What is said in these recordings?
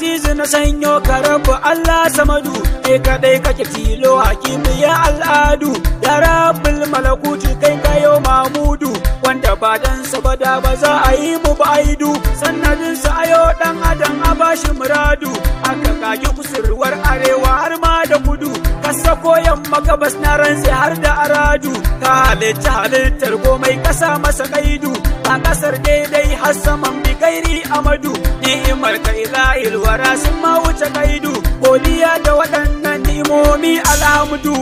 Azizu na sanyo ka rabu Allah samadu, kai kadai kake tilo hakimu ya al'adu, ya rabbul malakuti kai kayo mamudu, wanda ba dan sabada ba za a yi mu ba aidu, sannadin sa ayo dan adam a bashi muradu, aka kagi kusurwar arewa har ma da kudu, ka sako yamma gabas na rantse har da aradu, ka halitta halittar komai kasa masa kaidu, a kasar daidai har saman bigairi amadu, ni'imar ka ilahil wara sun ma wuce kaidu, godiya da waɗannan ni'imomi alhamdu.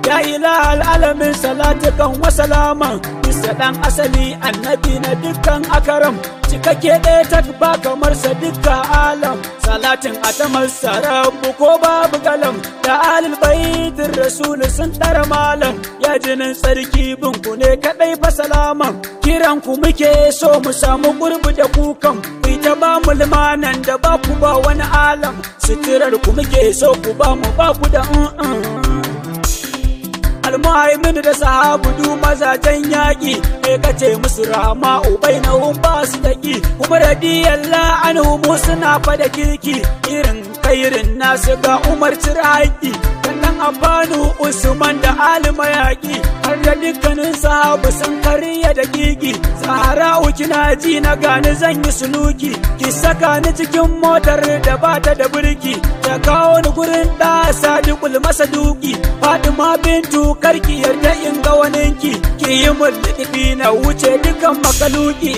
Ya ilahal alamin salatukan wa salaman bisa ɗan asali annabi na dukkan akaram, cikakke ɗaya tak ba kamar sa dukkan alam, salatin atamar sarabu ko babu kalam, da alil baitin rasul sun ɗara malam, ya jinin tsarki bin ku ne kaɗai fa salaman, kiran ku muke so mu samu gurbi da kukan, ku ta ba mu limanan da ba ku ba wani alam, suturar ku muke so ku ba mu ba ku da Almuhaimin da sahabu du mazajen yaƙi, kai kace musu rama ubai na ba su daki, kuma radiyallahu anhu mu suna fada kirki, irin kairin nasu ga Umar Ciraki, sannan Abanu Usman da Ali mayaki, har da dukkanin sahabu sun karya da gigi. Zahra'u kina ji na gani zan yi suluki, ki saka ni cikin motar da ba ta da birki, ta kawo ni gurin da Sadiqul Masaduki. Fatima bintu karki yarda in ga waninki, ki yi mulki na wuce dukan makaluki.